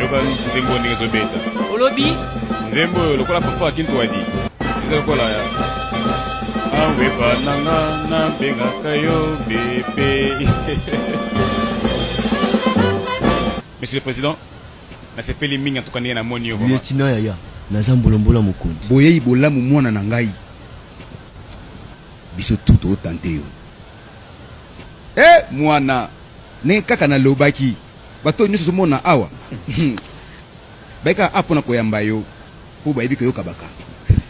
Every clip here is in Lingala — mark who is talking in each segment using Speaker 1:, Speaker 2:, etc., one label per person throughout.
Speaker 1: Yoka nzembo ndenge ezobeta.
Speaker 2: Olobi?
Speaker 1: Nzembo oyo lokola fanfare Kintuadi. Eza lokola ya Aweba nanga nabengaka yo bebe. Monsieur le Président, nasepeli mingi en tout cas ndenge namoni yo vraiment.
Speaker 3: Lieutenant yaya, naza mbolombola mokonzi.
Speaker 4: Boyeyi bolamu mwana na ngai. Biso tout to tenter yo. Eh mwana, ndenge kaka nalobaki, bato oyo nionso ozo mona awa, baye kaka awa pona koyamba yo, po bayebi ke yo okabaka.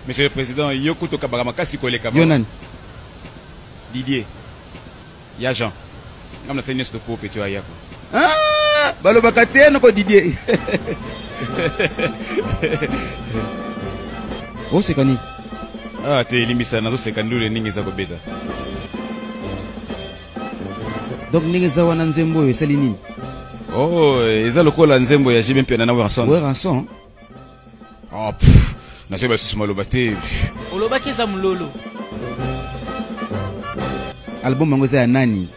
Speaker 1: Monsieur le President, yo kutu okabaka makasi koleka
Speaker 4: Yo nani?
Speaker 1: Didier, ya Jean. Nga nasali nionso to po petit oyo aya quoi.
Speaker 4: Ah, balobaka te noko Didier. Oseka nini?
Speaker 1: Ah te, limbisa, nazoseka ndule ndenge eza kobeta.
Speaker 4: Donc ndenge eza wana nzembo oyo esali nini?
Speaker 1: Oh, eza lokola nzembo ya JB Mpiana na Werrason.
Speaker 4: Werrason?
Speaker 1: Ah, pff, nazoyeba lisusu maloba te.
Speaker 2: Olobaki eza mulolo.
Speaker 4: Album yango eza ya nani?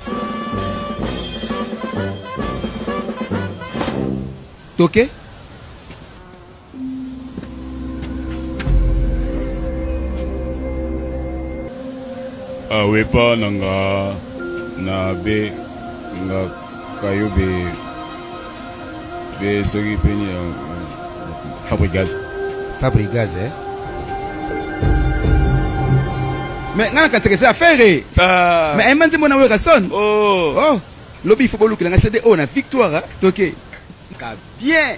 Speaker 4: Toke?
Speaker 1: Awepa na nga na be nga kayo be be soki peni ya Fabrigaz.
Speaker 4: Fabrigaz eh? Mais nga nakanisaka eza affaire.
Speaker 1: Ah.
Speaker 4: Mais ayemba nzembo na Werrason.
Speaker 1: Oh.
Speaker 4: Oh. Lobi il faut bolukela nga CD oyo na victoire. Toke. Ka bien.